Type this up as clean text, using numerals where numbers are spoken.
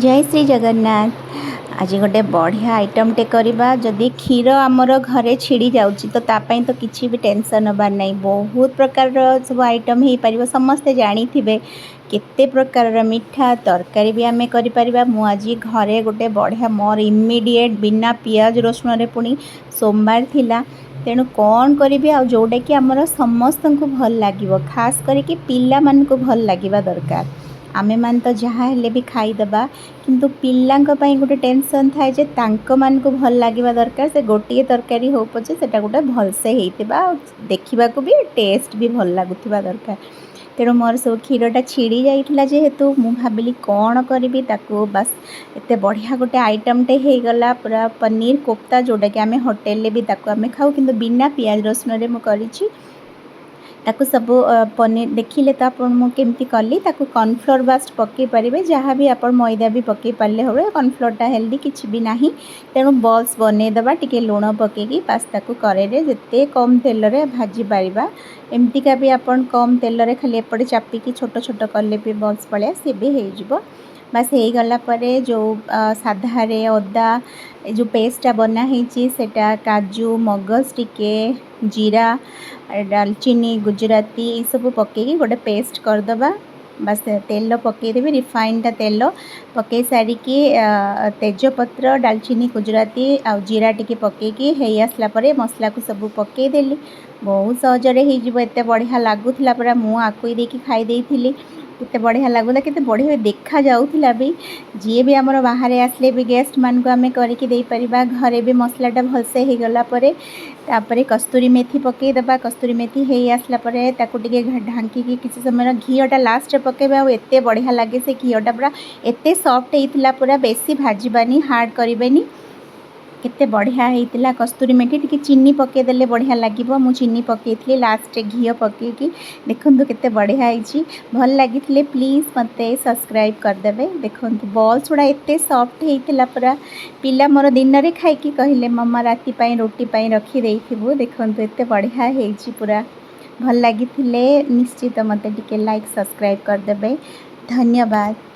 ଜୟ ଶ୍ରୀ ଜଗନ୍ନାଥ। ଆଜି ଗୋଟେ ବଢ଼ିଆ ଆଇଟମ୍ଟେ କରିବା। ଯଦି କ୍ଷୀର ଆମର ଘରେ ଛିଡ଼ି ଯାଉଛି, ତ ତା ପାଇଁ ତ କିଛି ବି ଟେନସନ୍ ହେବାର ନାହିଁ। ବହୁତ ପ୍ରକାରର ସବୁ ଆଇଟମ୍ ହେଇପାରିବ। ସମସ୍ତେ ଜାଣିଥିବେ, କେତେ ପ୍ରକାରର ମିଠା, ତରକାରୀ ବି ଆମେ କରିପାରିବା। ମୁଁ ଆଜି ଘରେ ଗୋଟେ ବଢ଼ିଆ ମୋର ଇମିଡ଼ିଏଟ୍ ବିନା ପିଆଜ ରସୁଣରେ, ପୁଣି ସୋମବାର ଥିଲା, ତେଣୁ କ'ଣ କରିବି ଆଉ ଯେଉଁଟାକି ଆମର ସମସ୍ତଙ୍କୁ ଭଲ ଲାଗିବ, ଖାସ୍ କରିକି ପିଲାମାନଙ୍କୁ ଭଲ ଲାଗିବା ଦରକାର। ଆମେମାନେ ତ ଯାହା ହେଲେ ବି ଖାଇଦେବା, କିନ୍ତୁ ପିଲାଙ୍କ ପାଇଁ ଗୋଟେ ଟେନସନ୍ ଥାଏ ଯେ ତାଙ୍କମାନଙ୍କୁ ଭଲ ଲାଗିବା ଦରକାର। ସେ ଗୋଟିଏ ତରକାରୀ ହଉ ପଛେ, ସେଇଟା ଗୋଟେ ଭଲସେ ହେଇଥିବା ଆଉ ଦେଖିବାକୁ ବି ଟେଷ୍ଟ ବି ଭଲ ଲାଗୁଥିବା ଦରକାର। ତେଣୁ ମୋର ସବୁ କ୍ଷୀରଟା ଛିଡ଼ି ଯାଇଥିଲା ଯେହେତୁ, ମୁଁ ଭାବିଲି କ'ଣ କରିବି ତାକୁ। ବାସ୍, ଏତେ ବଢ଼ିଆ ଗୋଟେ ଆଇଟମ୍ଟେ ହେଇଗଲା ପୁରା ପନିର କୋଫ୍ତା, ଯେଉଁଟାକି ଆମେ ହୋଟେଲରେ ବି ତାକୁ ଆମେ ଖାଉ, କିନ୍ତୁ ବିନା ପିଆଜ ରସୁଣରେ ମୁଁ କରିଛି। ତାକୁ ସବୁ ପନିର ଦେଖିଲେ ତ ଆପଣ ମୁଁ କେମିତି କଲି। ତାକୁ କର୍ଣ୍ଣଫ୍ଲୋର୍ ବାସ୍ ପକାଇ ପାରିବେ, ଯାହା ବି ଆପଣ ମଇଦା ବି ପକାଇ ପାରିଲେ ହେବ। କର୍ଣ୍ଣଫ୍ଲୋର୍ଟା ହେଲ୍ଦି, କିଛି ବି ନାହିଁ। ତେଣୁ ବଲ୍ସ ବନେଇଦେବା, ଟିକେ ଲୁଣ ପକାଇକି। ବାସ୍, ତାକୁ କରେଇରେ ଯେତେ କମ୍ ତେଲରେ ଭାଜି ପାରିବା। ଏମିତିକା ବି ଆପଣ କମ୍ ତେଲରେ ଖାଲି ଏପଟେ ଚାପିକି ଛୋଟ ଛୋଟ କଲେ ବି ବଲ୍ସ ଭଳିଆ ସେ ବି ହେଇଯିବ। ବାସ୍, ହେଇଗଲା ପରେ ଯେଉଁ ସାଧାରେ ଅଦା ଏ ଯେଉଁ ପେଷ୍ଟଟା ବନା ହେଇଛି, ସେଇଟା କାଜୁ, ମଗଜ, ଟିକେ ଜିରା, ଡାଲଚିନି, ଗୁଜୁରାତି ଏଇସବୁ ପକାଇକି ଗୋଟେ ପେଷ୍ଟ କରିଦେବା। ବାସ୍, ତେଲ ପକାଇଦେବି, ରିଫାଇନଟା। ତେଲ ପକାଇ ସାରିକି ତେଜପତ୍ର, ଡାଲଚିନି, ଗୁଜୁରାତି ଆଉ ଜିରା ଟିକେ ପକାଇକି ହେଇ ଆସିଲା ପରେ ମସଲାକୁ ସବୁ ପକାଇଦେଲି। ବହୁତ ସହଜରେ ହେଇଯିବ। ଏତେ ବଢ଼ିଆ ଲାଗୁଥିଲା ପୁରା, ମୁଁ ଆକୁଇ ଦେଇକି ଖାଇ ଦେଇଥିଲି। କେତେ ବଢ଼ିଆ ଲାଗୁଥିଲା, କେତେ ବଢ଼ିଆ ଦେଖାଯାଉଥିଲା ବି। ଯିଏ ବି ଆମର ବାହାରେ ଆସିଲେ ବି ଗେଷ୍ଟମାନଙ୍କୁ ଆମେ କରିକି ଦେଇପାରିବା ଘରେ ବି। ମସଲାଟା ଭଲସେ ହେଇଗଲା ପରେ ତାପରେ କସ୍ତୁରୀ ମେଥି ପକାଇଦେବା। କସ୍ତୁରୀ ମେଥି ହେଇ ଆସିଲା ପରେ ତାକୁ ଟିକେ ଢାଙ୍କିକି କିଛି ସମୟର ଘିଅଟା ଲାଷ୍ଟରେ ପକାଇବା। ଆଉ ଏତେ ବଢ଼ିଆ ଲାଗେ ସେ ଘିଅଟା, ପୁରା ଏତେ ସଫ୍ଟ ହେଇଥିଲା ପୁରା। ବେଶୀ ଭାଜିବାନି, ହାର୍ଡ଼ କରିବେନି। କେତେ ବଢ଼ିଆ ହେଇଥିଲା କସ୍ତୁରୀ ମେଥି। ଟିକେ ଚିନି ପକାଇଦେଲେ ବଢ଼ିଆ ଲାଗିବ। ମୁଁ ଚିନି ପକାଇଥିଲି ଲାଷ୍ଟରେ ଘିଅ ପକାଇକି। ଦେଖନ୍ତୁ କେତେ ବଢ଼ିଆ ହେଇଛି। ଭଲ ଲାଗିଥିଲେ ପ୍ଲିଜ୍ ମୋତେ ସବସ୍କ୍ରାଇବ୍ କରିଦେବେ। ଦେଖନ୍ତୁ, ବଲ୍ସ ଗୁଡ଼ା ଏତେ ସଫ୍ଟ ହେଇଥିଲା ପୁରା। ପିଲା ମୋର ଦିନରେ ଖାଇକି କହିଲେ, "ମାମା, ରାତି ପାଇଁ ରୁଟି ପାଇଁ ରଖିଦେଇଥିବୁ।" ଦେଖନ୍ତୁ, ଏତେ ବଢ଼ିଆ ହେଇଛି ପୁରା। ଭଲ ଲାଗିଥିଲେ ନିଶ୍ଚିତ ମୋତେ ଟିକେ ଲାଇକ୍, ସବସ୍କ୍ରାଇବ୍ କରିଦେବେ। ଧନ୍ୟବାଦ।